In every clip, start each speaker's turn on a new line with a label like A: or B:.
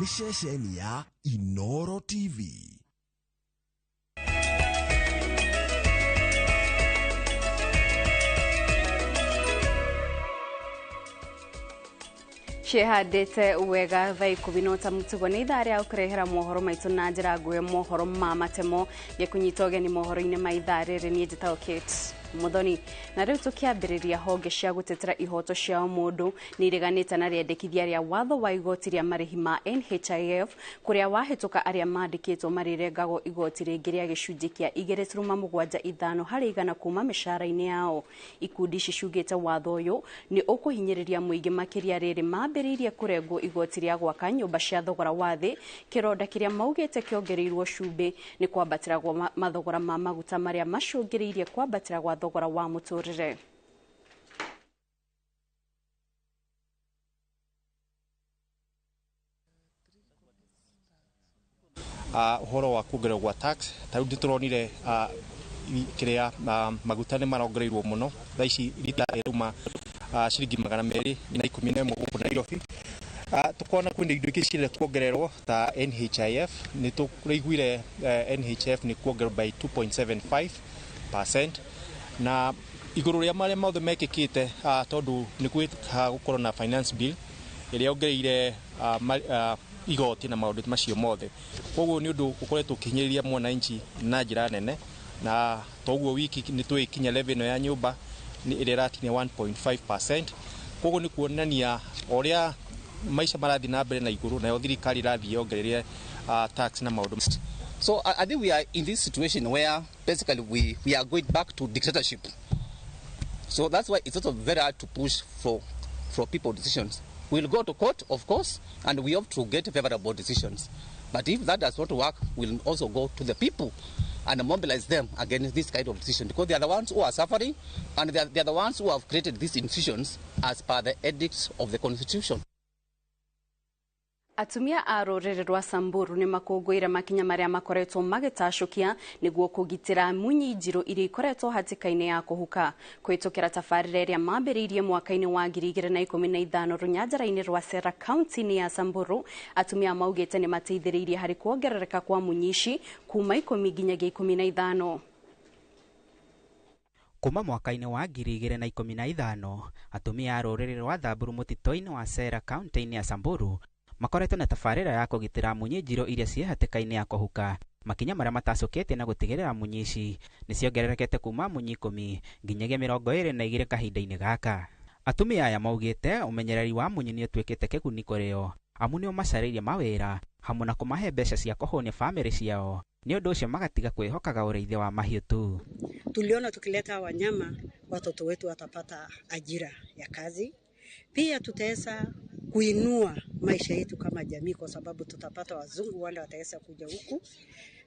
A: Nĩ ceceni ya Inoro TV.
B: Ciĩhandĩte wega thaa ikũmi na ũta mũtugo nĩ ithaa rĩa gũkũrehera mohoro maitũ na njĩra nguhĩ, mohoro ma matemo gĩkũnyita ũgeni mohoro-inĩ ma ithaa rĩrĩ. Niĩ njĩtagwo Kate Muthoni, na rĩu tũkĩambĩrĩria, honge cia gũtetera ihoto cia mũndũ nĩ ireganĩte na rĩendekithia rĩa watho wa igoti rĩa marĩhi ma NHIF, kũrĩa wahĩtũka arĩa mandĩkĩtwo marĩrengagwo igoti rĩngĩ rĩa gĩcunjĩ kĩa 2.75 harĩ igana kuma mĩcara-inĩ yao. Ikundi ici ciugĩte watho ũyũ nĩ ũkũhinyĩrĩria mũingĩ makĩria rĩrĩ mambĩrĩirie kũrengwo igoti rĩa gwaka nyũmba cia thogora wa thĩ, kĩronda kĩrĩa maugĩte kĩongereirwo cumbĩ nĩ kwambatĩra gwa mathogora ma maguta marĩa macũngĩrĩirie kwambatĩra gwa thogora wa mũtũrĩre.
C: Uhoro wa kuongererwo gwa tax, ta rĩu nĩtũronire kĩrĩa maguta nĩ marongereirwo mũno. Thaa ici rita ĩrauma ciringi 211 gũkũ Nairobi. Tukona kwĩna indo ingĩ cienda kuongererwo ta NHIF. Nĩ tũraiguire NHIF nĩ kuongererwo by 2.75% na igũrũ rĩa marĩa mothe mekĩkĩte, tondũ nĩ gwĩkaga gũkorwo na finance bill ĩrĩa yongereire igoti na maũndũ macio mothe. Koguo nĩ ũndũ ũkoretwo ũkĩhinyĩrĩria mwananchi na njĩra nene, na toguo wiki nĩ twĩkinya level ĩno ya nyũmba nĩ ĩrĩa ĩratinia 1.5%. Koguo nĩ kuonania ũrĩa maica marathiĩ na mbere na igũrũ, nayo thirikari ĩrathiĩ yongereire tax na maũndũ.
D: So I think we are in this situation where basically we are going back to dictatorship. So that's why it's also very hard to push for people decisions. We'll go to court, of course, and we have to get favorable decisions. But if that does not work, we'll also go to the people and mobilize them against this kind of decision, because they are the ones who are suffering, and they are the ones who have created these institutions as per the edicts of the constitution.
B: Atumia a rũrĩrĩ rwa Samburu nĩ makũngũĩire makinya marĩa makoretwo magĩtacũkia nĩguo kũgitĩra munyi njirũ iria ikoretwo hatĩka-inĩ ya kũhuka, kũhĩtũkĩra tabarĩra ĩrĩa mambĩrĩirie mwaka-inĩ wa 2015 rũnyanjara-inĩ rwa Sera, kaunti-inĩ ya Samburu. Atumia maugĩte nĩ mateithĩrĩirie harĩ kuongerereka kwa munyi ici kuma 10 nginyagia 15.
E: Kuma mwaka-inĩ wa 2015, atumia a rũrĩrĩ rwa Thamburu mũtitũ-inĩ wa Sera, kaunti-inĩ ya Samburu, makoretwo na tabarĩra ya kũgitĩra munyi njirũ iria ciĩ hatĩka-inĩ ya kũhuka, makinya marĩa matacũkĩtie na gũtigĩrĩra munyi ici nĩ ciongererekete kuma munyi 10 nginyagia 22 kahinda-inĩ gaka. Atumia aya maugĩte ũmenyereri wa munyi nĩ ũtuĩkĩte kĩguni kũrĩ o, amu nĩ ũmacarĩirie mawĩra hamwe na kũmahe mbeca cia kũhũnia bamĩrĩ ciao, nĩ ũndũ ũcio magatiga kwĩhokaga ũrĩithia wa mahiũ tu.
F: Tuliona tukileta wanyama, watoto wetu watapata ajira ya kazi. Pia tutaweza kuinua maisha yetu kama jamii, kwa sababu tutapata wazungu wale wataweza kuja huku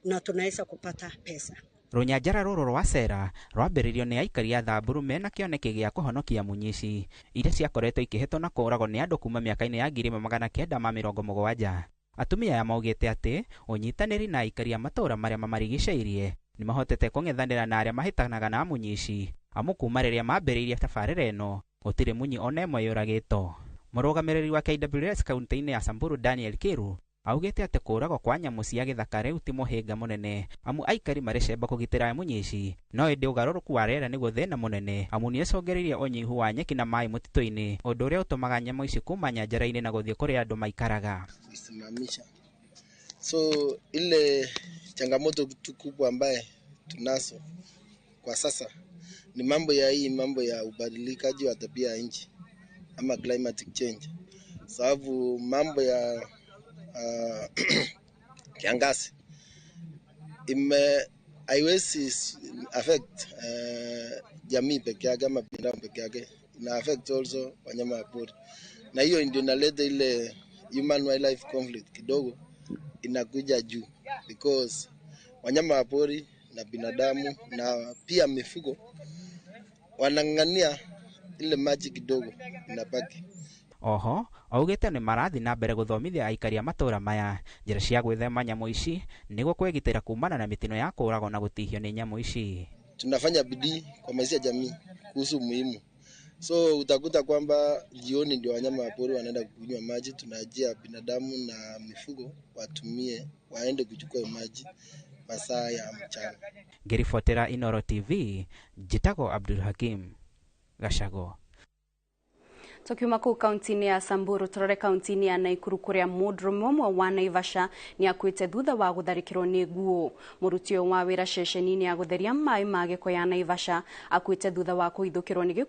F: na tunaweza kupata pesa.
E: Rũnyanjara rũrũ rwa Sera rwambĩrĩirio nĩ aikari a Thamburu mena kĩoneki gĩa kũhonokia munyi ici iria ciakoretwo ikĩhĩtwo na kũũragwo nĩ andũ kuma mĩaka-inĩ ya 1970. Atumia aya maugĩte atĩ ũnyitanĩri na aikari a matũũra marĩa mamarigicĩirie nĩ mahotete kũng'ethanĩra na arĩa mahĩtanaga na munyi ici, amu kuma rĩrĩa mambĩrĩirie tabarĩra ĩno gũtirĩ munyi ona ĩmwe yũragĩtwo. Mũrũgamĩrĩri wa KWS kaunti-inĩ ya Samburu, Daniel Kiru, augĩte atĩ kũũragwo kwa nyamũ cia gĩthaka rĩu ti mũhĩnga mũnene, amu aikari marĩ cemba kũgitĩra munyi ici. No ĩndĩ ũgarũrũku wa rĩera nĩguo thĩna mũnene, amu nĩ ũcũngĩrĩirie ũnyihu wa nyeki na maĩ mũtitũ-inĩ, ũndũ ũrĩa ũtũmaga nyamũ ici kuma nyanjara-inĩ na gũthiĩ kũrĩa andũ maikaraga.
G: Kuisimamisha. So ile changamoto tu kubwa ambaye tunazo kwa sasa ni mambo ya hii mambo ya ubadilikaji wa tabia ya nchi ama climatic change, sababu mambo ya kiangazi ime haiwezi affect jamii peke yake ama binadamu peke yake, ina affect also wanyama wa pori, na hiyo ndio inaleta ile human wildlife conflict kidogo inakuja juu, because wanyama wa pori na binadamu na pia mifugo wanang'ang'ania ile maji kidogo inabaki.
E: Oho augĩte nĩ marathiĩ na mbere gũthomithia aikari a matũũra maya njĩra cia gwĩthema nyamũ ici nĩguo kwĩgitĩra kumana na mĩtino ya kũũragwo na gũtihio nĩ nyamũ ici.
G: Tunafanya bidii kuhamasisha jamii kuhusu umuhimu So utakuta kwamba jioni ndio wanyama wa pori wanaenda kunywa maji. Tunaajia binadamu na mifugo watumie, waende kuchukua maji masaa ya mchana.
E: Ngĩribotera Inooro TV, njĩtagwo Abdul Hakim Gacago.
B: Tukiuma kuu kaunti-inĩ ya Samburu turore kaunti-inĩ ya Naikuru kuria mũndũrũme ũmwe wa Naivasha nĩ akuĩte thutha wa gũtharĩkĩrwo nĩ nguũ. Mũruti ũyũ wa wĩra ceceni-inĩ ya gũtheria maĩ ma gĩko ya Naivasha akuĩte thutha wa kũhithũkĩrwo nĩ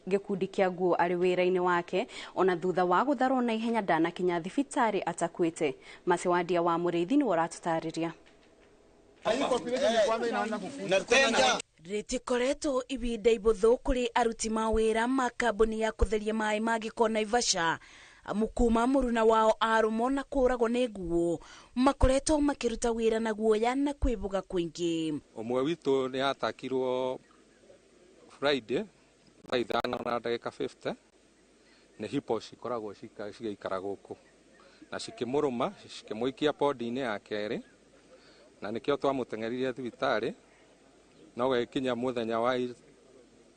B: gĩkundi kĩa nguũ arĩ wĩra-inĩ wake, ona thutha wa gũtharwo na ihenya ndanakinya thibitarĩ atakuĩte. Masiwandia wa Mũrĩithi nĩwe ũratũtarĩria.
H: Rĩtikoretwo ibinda ibũthũ kũrĩ aruti mawĩra ma kambuni ya kũtheria maĩ ma gĩko Naivasha, amu kuma mũruna wao arũmwo na kũragwo nĩ nguo makoretwo makĩruta wĩra na guoya na kwĩbuga kũingĩ.
I: Ũmwe witũ nĩ atakirwo Friday thaa 5 na ndagĩka 50 nĩ hipo cikoragwo cigĩikara gũkũ na cikĩmũrũma cikĩmũikia podi-inĩ ya kerĩ, na nĩkĩo twamũteng'eririe thibitarĩ, no gagĩkinya mũthenya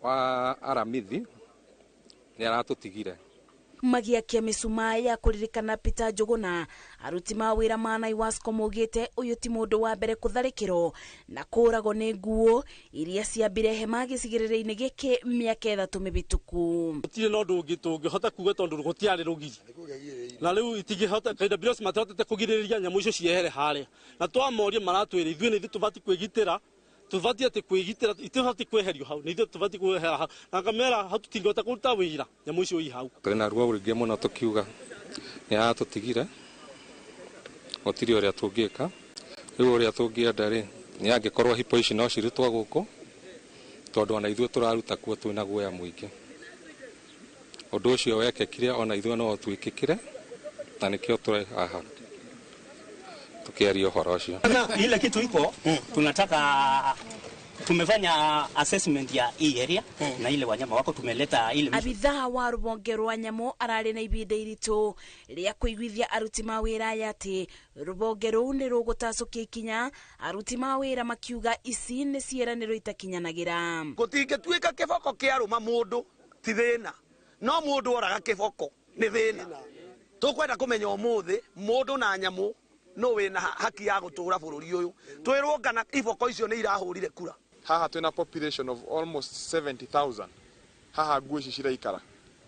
I: wa Aramithi nĩ aratũtigire.
H: Magĩakia mĩcumaa ya kũririkana Peter Njuguna, aruti mawĩra ma Naiwasco maugĩte ũyũ ti mũndũ wa mbere kũtharĩkĩrwo na kũragwo nĩ nguo iria ciambire hema gĩcigĩrĩra-inĩ gĩkĩ mĩaka 3 mĩhĩtũku.
J: Gũtirĩ na ũndũ ũngĩ tũngĩhota kuga tondũ gũtiarĩ rũgiri, na rĩu itingĩhota KWS matihotete kũgirĩrĩria nyamũ icio ciehere harĩa, na twamoria maratwĩra ithuĩ nĩ ithuĩ tũbatiĩ kwĩgitĩra, tũbatiĩ atĩ kwĩgitĩra, itibatiĩ kweherio hau, nĩ ithuĩ tũbatiĩ kwehera hau, na ngamera hau tũtingĩhota kũruta wĩra nyamũ icio i hau.
I: Twĩna ruo rũingĩ mũno tũkiuga nĩ aratũtigire, gũtirĩ ũrĩa tũngĩka. Rĩu ũrĩa tũngĩenda rĩ nĩ angĩkorwo hipo ici no cirutwo gũkũ, tondũ ona ithuĩ tũraruta kuo twĩna guoya mũingĩ. Ũndũ ũcio wekĩkire ona ithuĩ no twĩkĩkire, na nĩkĩo tũrĩ haha tukiaria ũhoro ũcio.
K: Ile kitu iko tunataka, tumefanya assessment ya hii area na ile wanyama wako tumeleta ile.
H: Abithaa wa rũhonge rwa nyamũ ararĩ na ibinda iritũ rĩa kũiguithia aruti mawĩra aya atĩ rũhonge rũu nĩ rũgũtacũkia ikinya, aruti mawĩra makiuga ici nĩ ciĩranĩro itakinyanagĩra.
L: Gũtingĩtuĩka kĩboko kĩarũma mũndũ ti thĩna, no mũndũ oraga kĩboko nĩ thĩna. Tũkwenda kũmenya ũmũthĩ mũndũ na nyamũ no wĩna haki ya gũtũra bũrũri ũyũ, twĩrwo kana iboko icio nĩ irahũrire kura.
M: Haha twĩna population of almost 70,000 haha nguo ici ciraikara,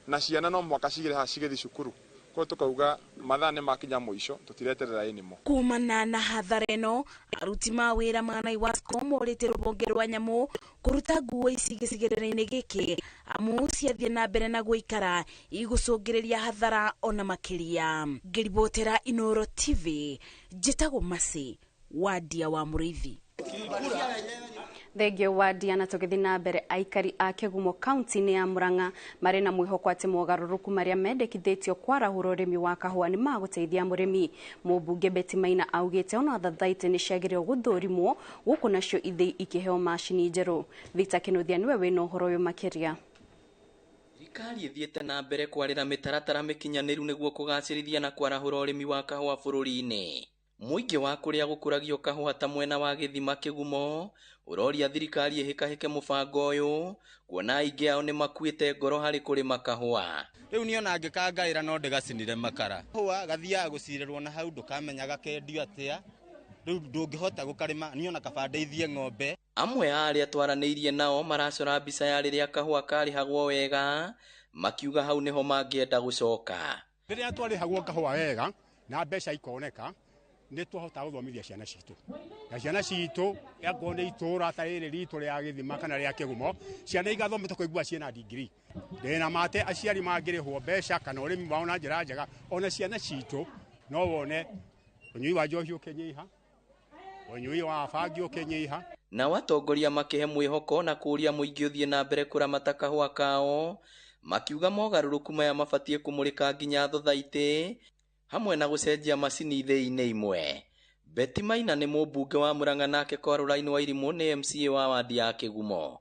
M: na ciana no mwaka cigĩre haha cigĩthiĩ cukuru, koguo tũkauga mathaa nĩ makinya mũico tũtireterera anymore.
H: Kumana na hathara ĩno, aruti mawĩra ma Naiwasco morĩte rũhonge rwa nyamũ kũruta nguo ici gĩcigĩrĩra-inĩ gĩkĩ, amu ciathiĩ na mbere na gũikara igũcũngĩrĩria hathara ona makĩria. Ngĩribotera Inooro TV, njĩtagwo Mercy Wandia wa Mũrĩithi.
B: Thengio wa Diana. Tũgĩthiĩ na mbere, aikari a Kĩgumo kaunti-inĩ ya Murang'a marĩ na mwĩhoko atĩ mogarũrũku marĩa mendekithĩtio kwarahũra ũrĩmi wa kahũa nĩ magũteithia mũrĩmi. Mũmbunge Betty Maina augĩte ona thathaitĩ nĩ ciagĩrĩirwo gũthũrimwo gũkũ nacio ithĩi ikĩheo macini njerũ. Victor Kĩnuthia nĩwe wĩna ũhoro ũyũ makĩria.
N: Thirikari ĩthiĩte na mbere kwarĩra mĩtaratara mĩkinyanĩru nĩguo kũgacĩrithia na kwarahũra ũrĩmi wa kahũa bũrũri-inĩ. Mũingĩ wa kũrĩa gũkũragio kahũa ta mwena wa Gĩthima Kĩgumo ũroria thirikari ĩhĩkahĩke mũbango ũyũ, kuona aingĩ ao nĩ makuĩte ngoro harĩ kũrĩma kahũa.
O: Rĩu niĩ ona ngĩkangaĩra no ndĩgacinire makara. Kahũa gathiaga gũcirĩrwo na hau ndũkamenya gakendio atĩa, rĩu ndũngĩhota gũkarĩma, niĩ ona kaba ndeithie ng'ombe.
N: Amwe a arĩa twaranĩirie nao maracora mbica ya rĩrĩa kahũa karĩhagwo wega, makiuga hau nĩho mangĩenda gũcoka.
P: Rĩrĩa twarĩhagwo kahũa wega na mbeca ikoneka, nĩ twahotaga gũthomithia ciana citũ, na ciana citũ akorwo nĩ itũra ta rĩrĩ ritũ rĩa Gĩthima kana rĩa Kĩgumo, ciana igathoma tũkaigua ciĩna degree. Ndĩna mate aciari mangĩrĩhwo mbeca kana ũrĩmi wao na njĩra njega, ona ciana citũ no wone ũnyui wa njohi ũkĩnyiha, ũnyui wa bangi ũkĩnyiha.
N: Nao atongoria makĩhe mwĩhoko na kũũria mũingĩ ũthiĩ na mbere kũramata kahũa kao, makiuga mogarũrũku maya mabatiĩ kũmũrĩka nginya thothaitĩ hamwe na gũcenjia macini ithĩi-inĩ imwe. Betty Maina nĩ mũmbunge wa Murang'a nake Caroline Wairimũ nĩ MCA wa wandi ya Kĩgumo.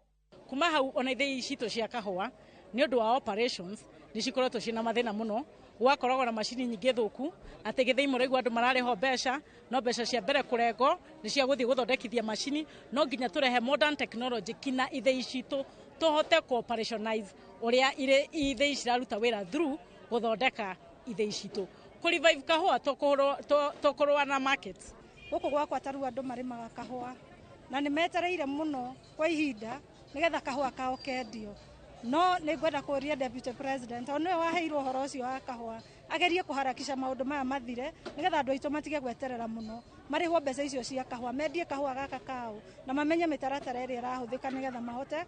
Q: Kuma hau ona ithĩi citũ cia kahũa nĩ ũndũ wa operations nĩ cikoretwo ciĩna mathĩna mũno, gwakoragwo na macini nyingĩ thũku atĩ gĩthĩi mũraigua andũ mararĩhwo mbeca, no mbeca cia mbere kũrengwo nĩ cia gũthiĩ gũthondekithia macini, no nginya tũrehe modern technology kina ithĩi citũ tũhote ku operationalize Uria ithĩi ciraruta wĩra through gũthondeka ithĩi citũ. Kũ revive kahũa tũkũrũa na market.
R: Gũkũ gwakwa ta rĩu andũ marĩmaga kahũa na nĩ metereire mũno kwa ihinda nĩgetha kahũa kao kendio. No nĩ ngwenda kũria Deputy President, o nĩwe waheirwo ũhoro ũcio wa kahũa, agerie kũharakisha maũndũ maya mathire nĩgetha andũ aitũ matige gweterera mũno, marĩhwo mbeca icio cia kahũa, mendie kahũa gaka kao na mamenye mĩtaratara ĩrĩa ĩrahũthĩka nĩgetha mahote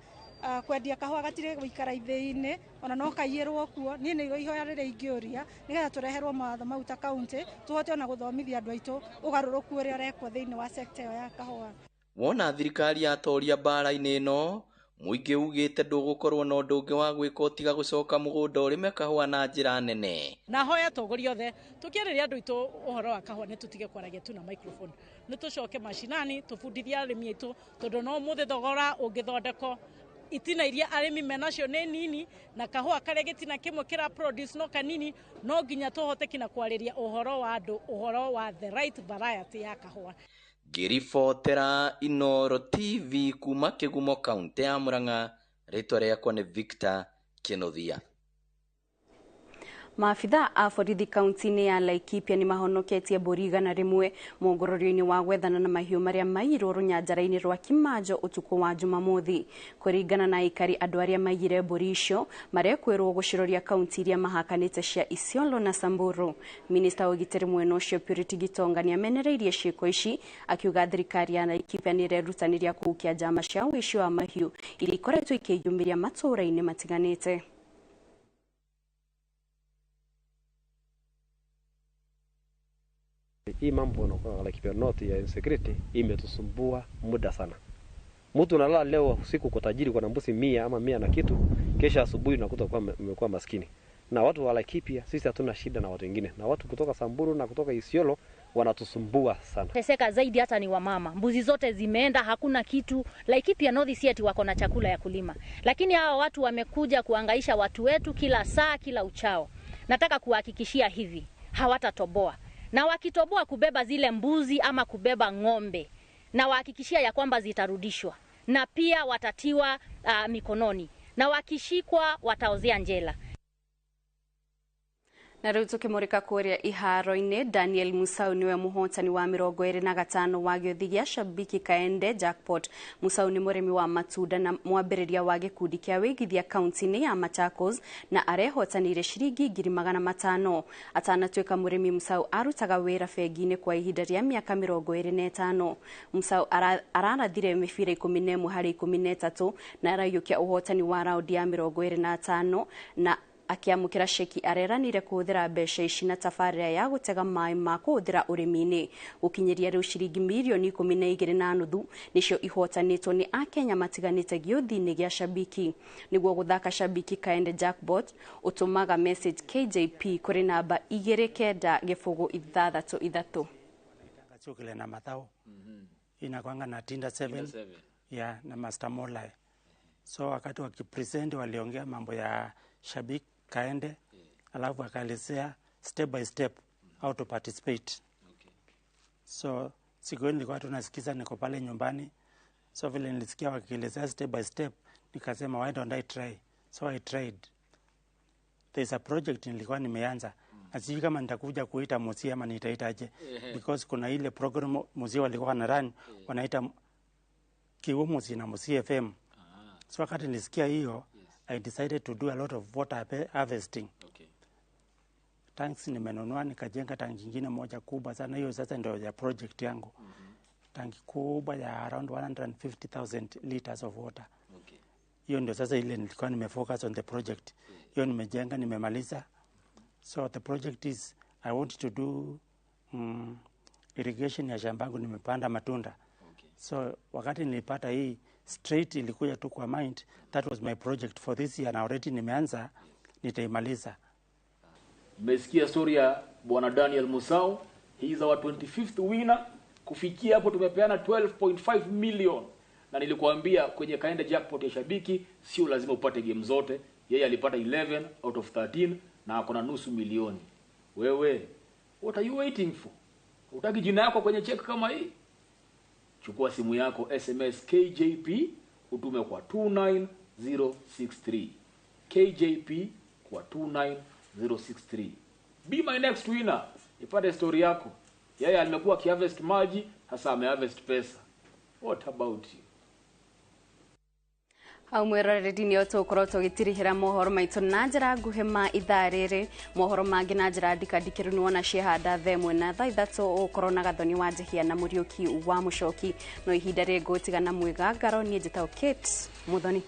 R: kwendia kahũa gatirĩ gũikara ithĩi-inĩ ona no kaiyĩrwo kuo. Niĩ nĩrĩo ihoya rĩrĩa ingĩũria nĩgetha tũreherwo mawatho mau ta kaunti tũhote ona gũthomithia andũ aitũ ũgarũrũku ũrĩa ũrekwo thĩinĩ wa sector ĩyo ya kahũa.
N: Wona thirikari yatoria mbara-inĩ ĩno, mũingĩ ugĩte ndũgũkorwo na ũndũ ũngĩ wa gwĩka tiga gũcoka mũgũnda ũrĩme kahũa na njĩra nene.
Q: Na hoya atongoria othe tũkĩarĩria andũ aitũ ũhoro wa kahũa nĩ tũtige kwaragia tu na microphone, nĩ tũcoke macinani tũbundithie arĩmi aitũ, tondũ no ũmũthĩ thogora ũngĩthondekwo itina iria arĩmi menacio nĩ nini na kahũa karĩa gĩtina kĩmwe kĩra produce no kanini, no nginya tũhote kinya kwarĩria ũhoro wa andũ ũhoro wa the right variety ya kahũa.
N: Ngĩribotera Inooro TV kuma Kĩgumo kaunti ya Murang'a, rĩtwa rĩakwa nĩ Victor Kĩnuthia.
B: Maabitha a borithi kaunti-inĩ ya Laikipia nĩ mahonoketie mbũri 100 mũngũrũrio-inĩ wa gwethana na mahiũ marĩa maiyirwo rũnyanjara-inĩ rwa Kimanjo ũtukũ wa Jumamothi. Kũringana na aikari, andũ arĩa maiyire mbũri icio marekwĩrwo gũciroria kaunti iria mahakanĩte cia Isiolo na Samburu. Minista wa ũgitĩri mwena ũcio Purity Gitonga nĩamenereirie ciĩko ici akiuga thirikari ya Laikipia nĩ ĩrerutanĩria kũhukia njama cia ũici wa mahiũ iria ikoretwo ikĩyumĩria matũũra-inĩ matiganĩte.
S: Hii mambo na Laikipia North ya insecurity imetusumbua muda sana. Mtu unalala leo usiku kwa tajiri kwa mbuzi 100 ama 100 na kitu, kesha asubuhi unakuta kwa umekuwa maskini. Na watu wa Laikipia sisi hatuna shida na watu wengine. Na watu kutoka Samburu na kutoka Isiolo wanatusumbua sana.
T: Teseka zaidi hata ni wamama. Mbuzi zote zimeenda, hakuna kitu. Laikipia North si ati wako na chakula ya kulima. Lakini hawa watu wamekuja kuangaisha watu wetu kila saa, kila uchao. Nataka kuhakikishia hivi, hawatatoboa. Na wakitoboa kubeba zile mbuzi ama kubeba ng'ombe, na wahakikishia ya kwamba zitarudishwa, na pia watatiwa mikononi, na wakishikwa wataozea njela.
B: Na rĩu tũkĩmũrĩka kũrĩa iharo-inĩ, Daniel Musau niwe mũhotani wa 25 wa gĩũthi gĩa Shabiki Kaende Jackpot. Musau nĩ mũrĩmi wa matunda na mwambĩrĩria wa gĩkundi kĩa wĩigithia kaunti-inĩ ya Machakos na arehotanĩire ciringi 500,000. Atanatuĩka mũrĩmi, Musau arutaga wĩra bengi-inĩ kwa ihinda rĩa mĩaka 25. Musau ararathire mĩbira 11 harĩ 13 na araiyũkia ũhotani wa raundi ya 25 na akiamũkĩra ceki areranire kũhũthĩra mbeca ici na tabarĩra ya gũtega maĩ ma kũhũthĩra ũrĩmi-inĩ. Gũkinyĩria rĩu ciringi mirioni 12.5 nĩcio ihotanĩtwo nĩ akenya matiganĩte gĩũthi-inĩ gĩa Shabiki. Nĩguo gũthaka Shabiki Kaende Jackpot, ũtũmaga message KJP kũrĩ namba 29063.
U: Chukile na mathao inakwanga na Tinda 7 ya na Master Molai. So wakati wakipresent waliongea mambo ya Shabiki Kaende, alafu akaelezea step by step how to participate. So siku hiyo nilikuwa tunasikiza, niko pale nyumbani. So vile nilisikia wakielezea step by step, nikasema why don't I try? So I tried. There's a project nilikuwa nimeanza. Na sijui kama nitakuja kuita Musia ama nitaitaje, because kuna ile program Musia walikuwa wana run, wanaita Kiwo Musi na Musi FM. So wakati nilisikia hiyo, I decided to do a lot of water harvesting. Tanks nimenunua, nikajenga tanki nyingine moja kubwa sana. Hiyo sasa ndio ya project yangu. Tanki kubwa ya around 150,000 liters of water. Hiyo ndio sasa ile nilikuwa nimefocus on the project. Hiyo nimejenga, nimemaliza. So the project is I want to do irrigation ya shamba yangu, nimepanda matunda. So wakati nilipata hii straight ilikuja tu kwa mind, that was my project for this year, na already nimeanza, nitaimaliza.
V: Mmesikia story ya Bwana Daniel Musau. He is our 25th winner. Kufikia hapo tumepeana 12.5 million. Na nilikuambia kwenye Kaende Jackpot ya Shabiki sio lazima upate game zote. Yeye alipata 11 out of 13 na ako na 500,000. Wewe, what are you waiting for? Hutaki jina yako kwenye check kama hii? Chukua simu yako, SMS KJP utume kwa 29063. KJP kwa 29063. Be my next winner. Ipate story yako. Yeye amekuwa akiharvest maji, sasa ameharvest pesa. What about you?
B: Hau mwiroreri nä tåkorwo tå gä tirihä ra mohoro maitå na njä ra nguhä ma ithaa rä rä. Mohoro mangä na njä ra ndikandikĩru nĩ wona ciehanda 1 na 3:00 ũgũkorwo na Gathoni wa Njihia na Mũriũki wa Mũcoki. No ihinda rĩ ngũtigana mwĩgangaro, niĩ njĩtagwo Kate Muthoni.